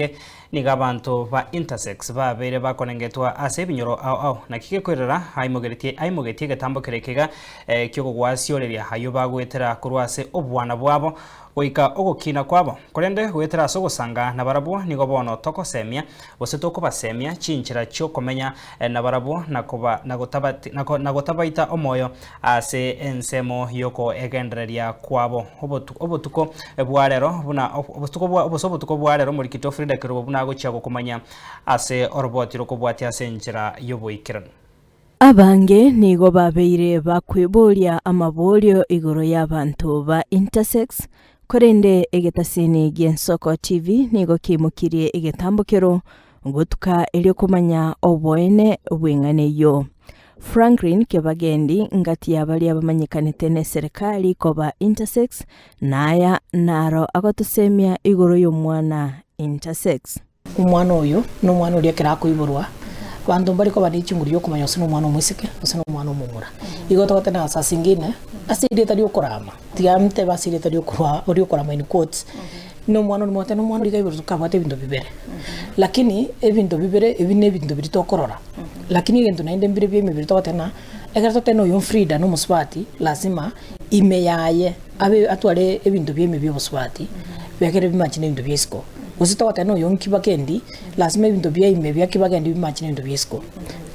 emenge nigo abanto ba intersex babeire bakonengetwa ase ebinyoro ao ao. Naki gekoirera aimogeretie aimogetie egetambo kere ekeiga ki'okogwasioreria ayio bagoetera korwa ase obwana bwabo goika ogokina kwabo. Korende goetera ase ogosanga nabarabwo nigo bono togosemia, gose tokobasemia chinchera chi'okomenya nabarabwo na koba na gotabaita omoyo ase ensemo y'okoegendereria kwabo. Obotuko bwa rero buna gose obotuko bwa rero omorikito Frida Kerubo buna agochia gokomanya ase oroboti rokobwatia ase enchera y'oboikeranu. Abange nigo babeire bakweboria amaborio igoro y'abanto ba intersex, korende egetasini gi'Ensoko TV nigo keimokirie egetambokero gotuka erio komanya oboene bw'eng'ana eyio. Franklin Kebagendi ngati ya baria bamanyekanete n'eserekari koba intersex, na aya naro agotosemia igoro y'omwana intersex. Omwana oyo nomwana oria ekero akoiborwa, abanto mbare koba ne chinguru chi'okomanya gose nomwana omoiseke gose nomwana omomura. Igo togoteba ase asingine ase erieta riokorama, tiga ntebe ase erieta riokorwa riokorama in quotes, nomwana oria mogote nomwana oria iga aiborwe kabwate ebinto bibere. Lakini ebinto bibere ebi na ebinto biria tokorora, lakini egento naende mbire bia emebere togoteba ng'a ekero totebe na oyo Frida na omosubati lazima ime yaye abe atware ebinto bia ime bia obosubati, biagere bimanche na ebinto bia isiko. Gose togoteba na oyo nkibagendi, lazima ebinto bia ime bia kibagendi bimanche na ebinto bia isiko.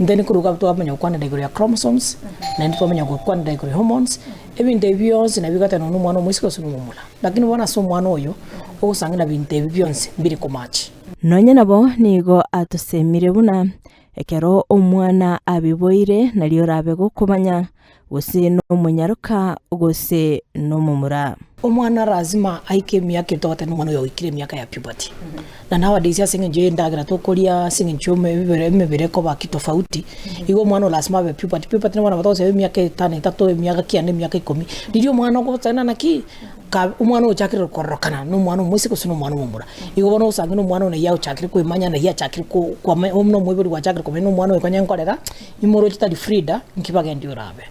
Then korwa iga twamanya gokwanera igoro ya chromosomes, naende twamanya gokwanera igoro ya hormones, ebinto ebi bionsi nabio bigoteba nonya omwana omoiseke gose nomomura. Lakini bono ase omwana oyo, ogosanga na binto ebi bionsi mbiri komatch. Nonya nabo nigo atosemire buna ekero omwana abiboire nario orabe gokomanya gose nomonyaroka gose nomomura. Omwana lazima aike emiaka etogoteba nomwana oyo oikire emiaka ya puberty. Na nowadays ase eng'encho ya endagera tokoria, ase eng'encho ya emebere ekoba kitofauti, igo omwana oyo lazima abe puberty. Puberty nabo togoseba emiaka etano etato, emiaka kianda, emiaka ikomi, riria omwana ogotenena naki, ka omwana ochakire kororokana na omwana omoiseke gose na omwana omomura. Igo bono osange na omwana one eyio koemanya na eyio achakire ko kwame buna omoibori gwachakire komanya na omwana oyo konya nkorera, Imoroche tari Frida, nki bagendi orabe?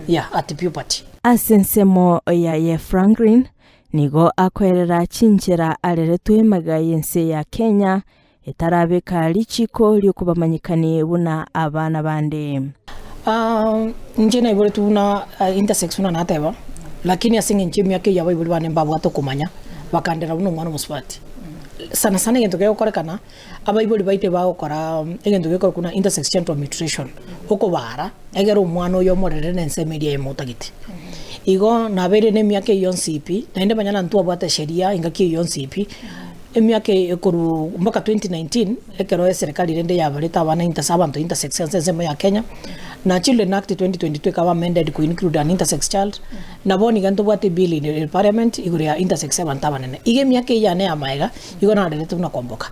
Yeah, at puberty. Ase ensemo yaye Franklin nigo akoerera chinchera areretwe magega y'ense ya Kenya etarabeka richiko ri'okobamanyekani buna abana bande. Inche naiboretwe buna intersex buna nateba, lakini ase eng'encho emiaka eyio abaibori bane mbabwate okomanya, bakandera buna omwana omosubati. Sana sana egento kegokorekana. Abaibori baito bagokora egento gekorokwa buna intersex genital mutilation, okobara egere omwana oyo omorere na ensemo eria eyemo otagete. Igo nabeire na emiaka eyio yonsi pi, naende manya ntwabwate sheria engaki eyio yonsi pi, emiaka eye korwa mpaka 2019 ekero eserekari rende yabarete abana interse abanto intersex ase ensemo ya Kenya, na Children Act 2022 ekaba amended ko include an intersex child, na bono iga ntobwate ebill in parliament igoro ya intersex abanto abanene. Iga emiaka eyio yane ya maega. Igo narerete buna kwamboka.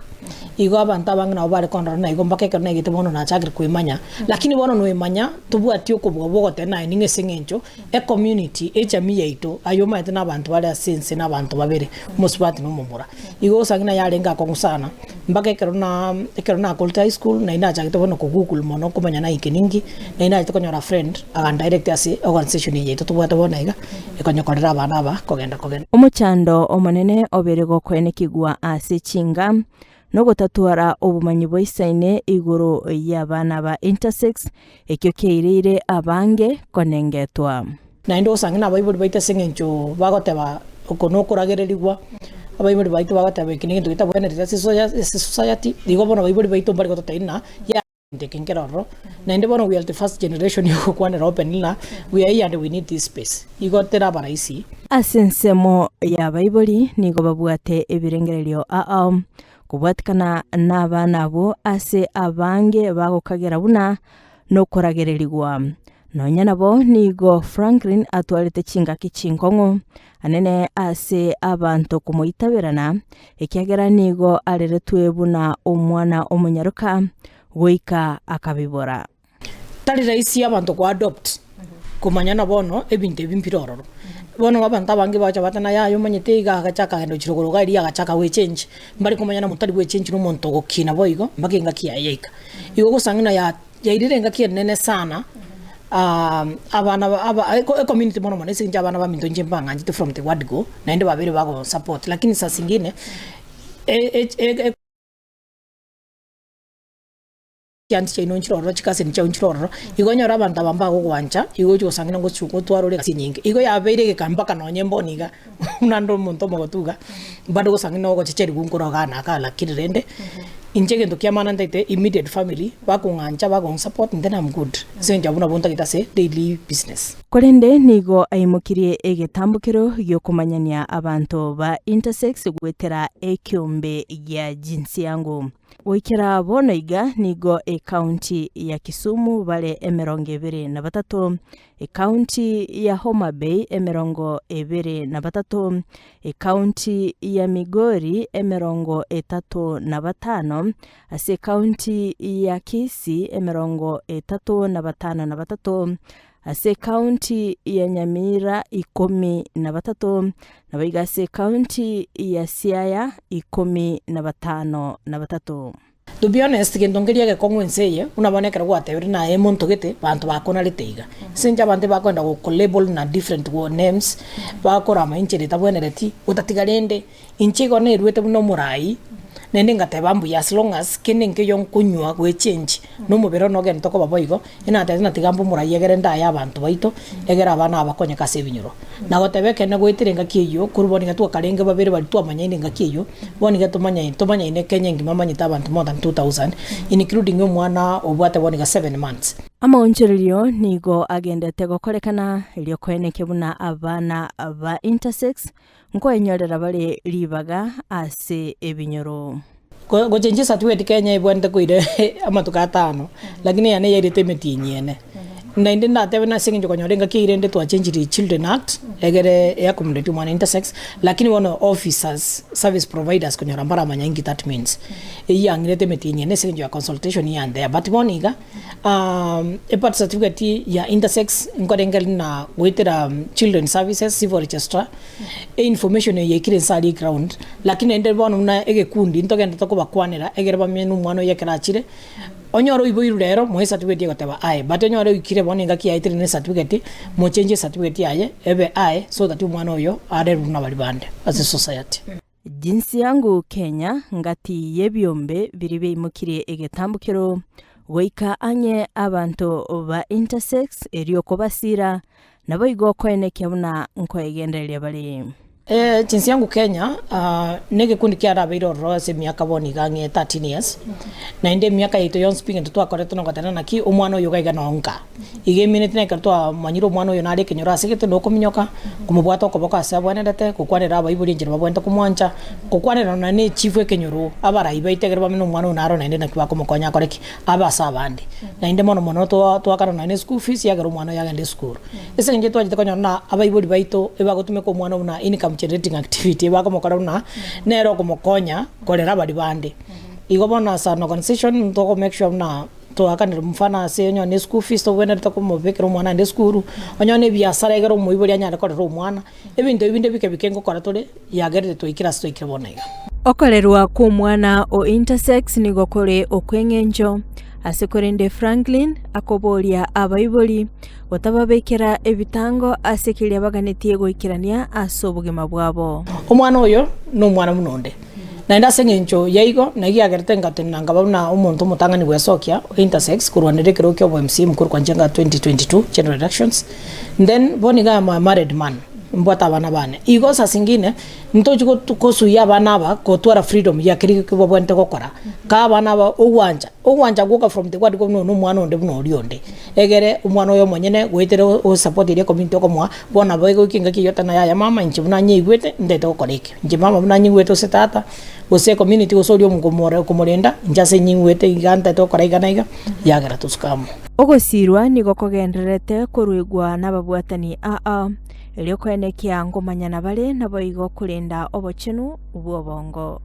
Igo abanto abange nabo bare kondora na igo mpaka ekero naigete bono nachakire kwemanya, lakini bono noemanya tobwati okobua bwa ogoteba naye ning'o ase eng'encho ecommunity, echamii yaito aye omanyete na abanto bare ase ense na abanto babere, omosubati na omomura. Igo gose naye arenge akong'u sana, mpaka ekero na ekero nakorete high school naende nachagete bono ko google mono komanya naike ninki, naende nachete konyora friend agandirect ase organisation eye yaito tobwate bono iga. Ekonyekorera abana aba kogenda kogenda. Omochando omonene obeire gokoenekigwa ase chinga nogotatwara obomanyi boisaine igoro y'abana ba intersex, ekio kiaireire abange konengetwa. Naende osange nabaibori baito ase eng'encho bagoteba oko nokoragererigwa, abaibori baito bagoteba eke negento getabwenereti ase society, igo bono abaibori baito mbari gototebia ng'a. Eke nkere ororo, naende bono we are the first generation yogokwanera openly ng'a we are here and we need this space. Igo teraba rahisi. Ase ensemo y'abaibori nigo babwate ebirengererio ao kobwatikana nabana abwo ase abange bagokagera buna nokoragererigwa. Nonya nabo nigo Franklin atwarete chingaki chinkong'u anene ase abanto komoitaberana, ekiagera nigo areretwe buna omwana omonyaroka goika akabibora. Tari rahisi abanto ko adopt komanya bono ebinto ebi mbire ororo. Bono abanto abange bacha bateba yaya omanyete iga agacha akagenda gochia rogoro iga erio agachaka goechange, mbari komanya na omonto tari goechange na omonto ogokina boigo mpaka engaki yaye yaika. Igo ogosanga ng'a ya. Yairire engaki enene sana abana aba ecommunity mono mono ase eng'encho abana baminto inche mbang'anchete from the word go naende babeire bago support lakini saa zingine. Chianti chiaino nchire ororo, chikaseni chiao nchire ororo, igo onyore abanto aba mbagogwancha, igo ochi gosang'ina ngochi gotwara ore egasi enyinge. Igo yabeire egeka mpaka nonye mbono iga, buna nde omonto omogotu iga, bado gosang'ina ogochecherigwa nkore igaa na igaa lakini rende, inche egento kia maana ntaete immediate family, bakong'ancha bagonsupport then am good, ase eng'encho abwo nabwo ntagete ase daily business. Korende nigo aimokirie egetambokero gi'okomanyania abanto ba intersex goetera ekeombe gia Jinsiangu. Goikera bono iga nigo ekaunti ya Kisumu bare 23, ekaunti ya Homa Bay 23, ekaunti ya Migori 35, ase ekaunti ya Kisii 35 3, ase ekaunti ya Nyamira 13, naboigo ase ekaunti ya Siaya 53. To be honest gento nkeria egekong'u ense eye, buna bono ekero gwatebire naye omonto gete, banto bakonarete iga. Ase eng'encho abanto ebakoenda goko label na different names, bakorama enchera etabwenereti, gotatiga rende, inche igo neruete buna omorai, naende ngateba mbuya as long as kende nkeiyo nkonywa gwechange, na omobere one ogende tokoba boigo, Enatebete ng'a tiga mbe omoraia egere ndaye abanto baito, egere abana aba bakonyeke ase ebinyoro. Na goteba ekeene goetera engaki eyio, korwa bono iga twakarenge babere baria twamanyaine engaki eyio, bono iga tomanyaine tomanyaine Kenya engima amanyete abanto more than 2000, including omwana obwate bono iga 7 months. Amaonchorerio nigo agendete gokorekana erio koenekia buna abana ba intersex nkoenyorera bare ribaga ase ebinyoro. Gochenchia certificate Kenya ebwenerete koira amatuko atano, lakini eyane yairete emetienyi ene. Naende ndatebe nase eng'encho okonyora engaki eyio rende twachenchirie Children Act, egere e accommodate omwana intersex, lakini bono officers, service providers konyora mbaramanya inki that means. Eyio yang'irete emetienyi ene ase eng'encho ya consultation yande. But bono iga, e birth certificate ya intersex nkorengeri na goetera children services, civil registrar, Einformation eye yaikire inse aria eground, lakini naende bono buna egekundi ntogenderete kobakwanera egere bamenye na omwana oyio ekero achire, onyore oiboirwe rero moe ecertificate egoteba aye, but onyore oikire bono engaki yaetire na ecertificate, mochengie ecertificate yaye ebe aye so that omwana oyo arerwe buna baria bande ase society. Jinsi yangu Kenya ngati y'ebiombe biria biaimokirie egetambokero goika ang'e abanto ba intersex erio kobasira Naboigo koenekia buna nkoegendereria bare. Chinsi yangu Kenya negekundi kiarabeire ororo ase emiaka bono iga ang'e 13 years, naende emiaka yaito yonsi pi egento twakorete nogoteba naki omwana oyo iga iga nonka. Iga emineti na ekero twamanyire omwana oyo nare ekenyoro ase gete nokominyoka, komobwata okoboko ase abwenerete, gokwanera abaibori enchera babwenerete komwancha, gokwanera nonya ne echifu ekenyoro, abarai baito ekero bamenye omwana oyo naro naende naki bakomokonya akore ki? Abe ase abande. Naende mono mono toakana nonya ne school fees ekiagera omwana oyo agende esukuru. Ase eng'encho twachete konyora buna abaibori baito ebagotumeka omwana buna income generating activity ebakomokora buna nere okomokonya korera baria bande. Igo bono as an organisation toko make sure buna toakanire mfano ase onye ne school fees tobwenerete komobekera omwana aende esukuru, onye ne ebiasara egere omoibori anyare korera omwana, ebinto ebi binde bike bike ngokora tore yagerire twaikire ase twaikire bono iga. Okorerwa kw'omwana o intersex nigo kore okw'eng'encho, ase korende Franklin akoboria abaibori gotababekera ebitango ase keria baganetie goikerania ase obogima bwabo. Omwana oyo nomwana buna onde, naende ase eng'encho yaigo naki yagerete ngatenena nkaba buna omonto omotang'ani bwesokia o intersex korwanera ekerogo kia obo MCA mokoro kwa Njenga 2022 general elections, then bono iga am a married man, mbwate abana bane. Igo saa zingine Ntochi gosuia abana aba gotwara freedom ya keria babwenerete gokora, kaa abana aba ogwancha, ogwancha gwoka from the word go buna omwana onde buna oria onde, egere omwana oyo omonyene goetera osupport eria ecommunity okomoa, bono nabo egoika engaki eyio oteba yaya mama inche buna nyeigwete ntagete gokora eke, inche mama buna nyigwete gose tata, gose ecommunity gose oria okomorenda, inche ase nyigwete iga ntagete gokora iga na iga, yagera tosuka amo. Ogosirwa nigo kogendererete koruegwa nababwatani aa. Erio koenekia ngomanyana bare naboigo korenda obochenu bw'obongo.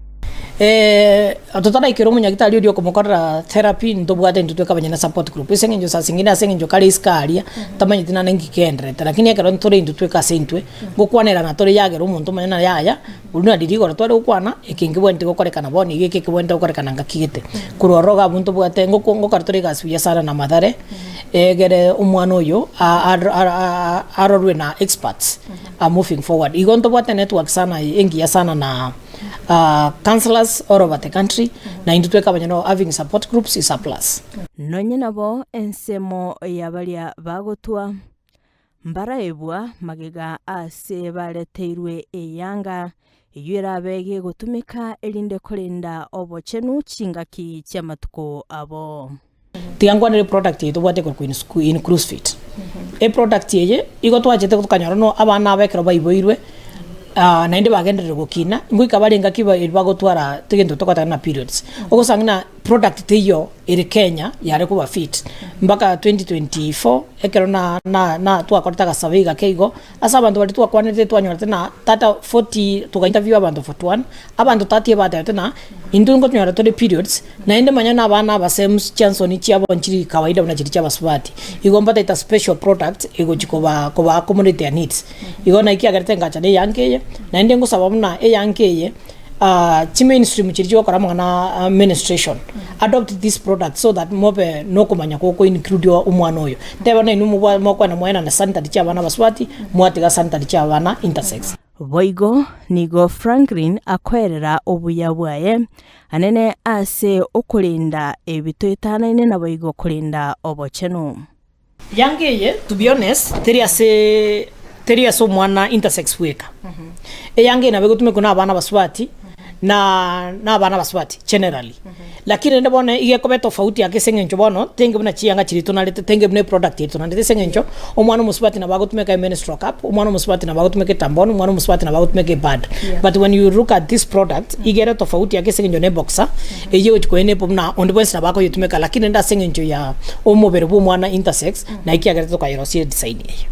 Totaraikera omonyagitari oria okomokorera therapy ntobwate intwe tweka abanyene support group ase eng'encho saa zingine ase eng'encho kare isiko aria tamanyeti naende nki keenderete lakini ekero ntore intwe tweka ase intwe ngokwanerana tore yagera omonto omonyene naye yaya buna riria igoro tware gokwana eke nkebwenerete gokorekana bono iga eke ekebwenerete gokorekana ngaki gete. Korwa ororo iga abwo ntobwate ngokora tore egasi buya sana na Mathare egere omwana oyo arorwe na experts moving forward. Igo ntobwate network sana engiya sana na. Councillors all over the country, na intwe tweka abanyene having support groups is a plus. Nonye nabo ensemo ya baria bagotwa mbaraebwa magega ase bareteirwe eyanga, eyio erabe gegotumeka erinde korenda obochenu chingaki chi'amatuko abo. Tiga nkwanere eproduct eye tobwate korokwa inclusfit. Eproduct eye igo twachete tokanyora no abana aba ekero baiboirwe naende bagenderire gokina, ngoika bare engaki bagotwara egento togoteba ng'a periods. Ogosanga ng'a product teiyo ere Kenya yare koba fit mpaka 2024 ekero na na na twakorete agasurvey gake igo, ase abanto baria twakwanerete twanyorete ng'a tata 40 toga interview abanto 41, abanto 30 ebatebete ng'a intwe nkonyora tore periods naende manya na abana abasem chiansoni chiabo nchiri kawaida buna chiria chia abasubati, igo mbataete special product egochi koba koba accommodate their needs. Igo naki kiagerete ngacha na eyanka eye, naende ngosaba buna eyanka eye. Chimainstream chiria chigokora amang'ana a menstruation, adopt this product so that mobe nokomanya goko include omwana oyo. Teba nainwe mobwa mokoenda mwaenana sanitary chia abana abasubati, mwatiga sanitary chia abana intersex. Boigo nigo Franklin akoerera obuya bwaye anene ase okorenda ebitoetanaine naboigo korenda obochenu. Yanga eye to be honest teri ase teri ase omwana intersex bweka. Eyanga eye nabo egotumekwa na abana abasubati na na abana abasubati generally. Lakini rende bono iga ekoba etofauti ake ase eng'encho bono tenge buna chiyanga chiria tonarete tenge buna eproduct eye tonarete ase eng'encho omwana omosubati nabo agotumeka emenstrual cup, omwana omosubati nabo agotumeka etampon, omwana omosubati nabo agotumeka epad. But when you look at this product iga ere tofauti ake ase eng'encho na eboxer. Eyio egochia koenepwa buna onde bwensi nabo akoyetumeka, lakini rende ase eng'encho ya omobere bw'omwana intersex, na ekiagera tokayerosia edesign eye.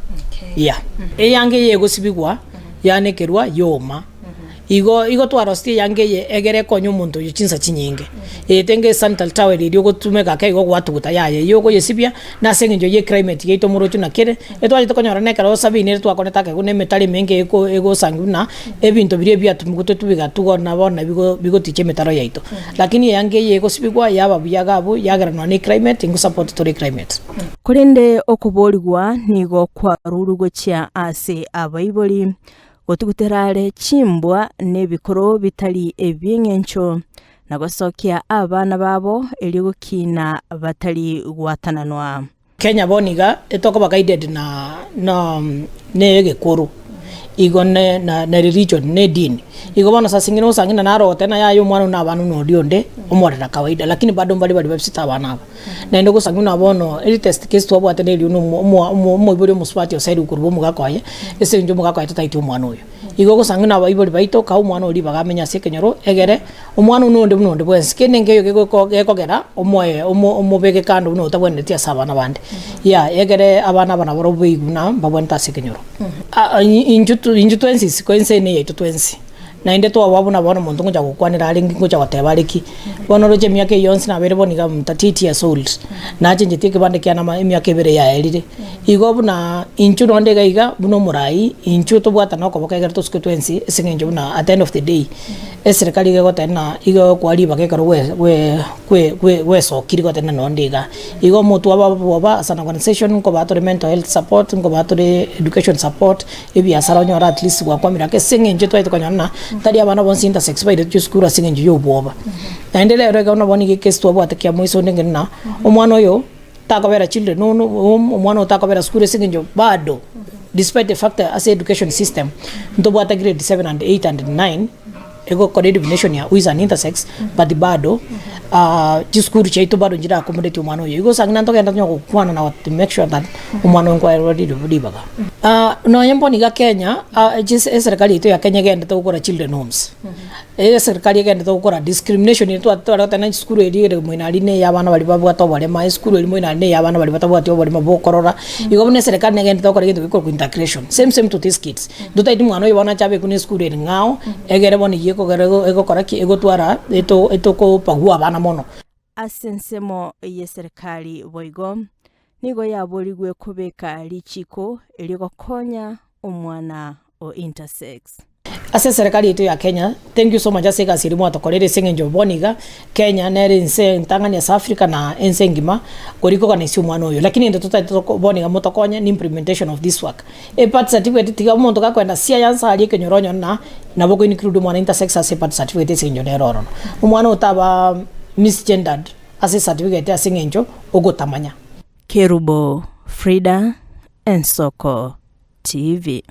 Yeah. Eyanga eye egosibigwa, yanekerwa, yoma. Igo igo twarosirie eyanga eye egere ekonye omonto oyo chinsa chinyinge. Eye tenge esanitary towel eria ogotumeka ake igo gwatuguta yaya, eyio okoyesibia, na ase eng'encho ye climate yaito moroche naki ere, etwachete konyora na ekero sabini ere twakorete akegwa na emetaro emenge eko egosangi buna ebinto biria ebiatumigwe tobigatua na bono nabi bigoticha emetaro yaito. Lakini eanga eye egosibigwa yaba buya iga abwo yagera nonya na eclimate ngosupport tore eclimate. Korende okoboorigwa nigo kwarurwe gochia ase abaibori, gotugutera are chimbwa na ebikoro bitari ebi'engencho, na gosokia abana babo erio gokina batari gwatananwa. Kenya bono iga etokoba guided na na na egekoro igo ne na na religion na edini. Igo bono sasa ing'ina osang'e ng'a naro ogoteba ng'a yaya omwana one na abana buna oria onde omorere kawaida lakini bado mbare baria babisete abana aba. Naende ogosang'e buna bono eri test case twabwate neri buna omo omo omo omoibori omosubati osairwe korwa omogaka oye, ase eng'encho omogaka oye tataeti omwana oyo. Igo ogosang'ina abaibori baito, kaa omwana oria ribaga amenye ase ekenyoro, egere omwana one onde buna onde bwensi. Kende nkeiyo gegoko gekogera omoe omo omobeke kando buna otabwenereti ase abana bande. Yea, egere abana aba nabarobwo baigwe buna mbabwenerete ase ekenyoro. Intwe tu intwe twensi isiko ense eye neyaito twensi, naende twaba buna bono omonto ngocha gokwanera arenge ngocha goteba are ki, bono oroche emiaka eye yonsi nabeire bono iga am 38 years old, nachenchetie ekebande kiane ama emiaka ebere yaerire. Igo buna intwe nonde iga iga buna omorai, intwe tobwatane okoboko ekero tosuke twensi ase eng'encho buna at the end of the day, eserekari iga egoteba ng'a iga egokoa ribaga ekero gwe gwe gwe gwe gwesokiri goteba ng'a nonde iga. Igo omotwe obo bwoba as an organisation nkobaa tore mental health support, nkobaa tore education support, ebiasara onyore at least gwakwamire ake ase eng'encho twaete konyora ng'a tari abana bonsi intersex bairetwe esukuru ase eng'encho ya obwoba. Naende rero iga buna bono iga ekesi twabwate kia moiso onde ng'ina ng'a omwana oyo. Takobera children no no home, omwana oyo takobera sukuru ase eng'encho bado despite the fact that ase education system ntobwate grade 7 and 8 and 9 egokora elimination ya who is an intersex but bado chisukuru chiaito bado nchira accommodate omwana oyo. Igo osang'ina ntogenda tonya gokwana na to make sure that omwana oyo nkwaerwa ribaga. Nonye mbono iga Kenya eserikari yaito ya Kenya egendete gokora children homes. Eserikari egenderete gokora discrimination eye tware goteba ng'a esukuru eria ere moino aria na eya abana baria babwate oborema, esukuru eria moino aria na eya abana baria batabwati oborema bokorora. Igo buna eserikari negenderete gokora egento gekorokwa integration, same same to these kids. Ntotaeti mwana oyo bono ache abekwe na esukuru ere ng'ao, egere bono eywo ekogera egokora ki, egotwara eto etokobagua abana mono. Ase ensemo y'eserikari boigo nigo yaborigwe kobeka richiko erio gokonya omwana o intersex. Ase eserekari yaito ya Kenya, thank you so much ase egasi eria mwatokoreire ase eng'encho bono iga, Kenya nere ense entang'ani ase Africa na ense engima kori koganisia omwana oyo. Lakini ende totagete toko bono iga motokonye ni implementation of this work. E birth certificate tiga omonto gakoenda siayansa aria ekenyoro onyore na nabo oko include omwana intersex ase ebirth certificate ase eng'encho nere ororo. Omwana otaba misgendered ase ecertificate ase eng'encho ogotamanya. Kerubo Frida, Ensoko TV.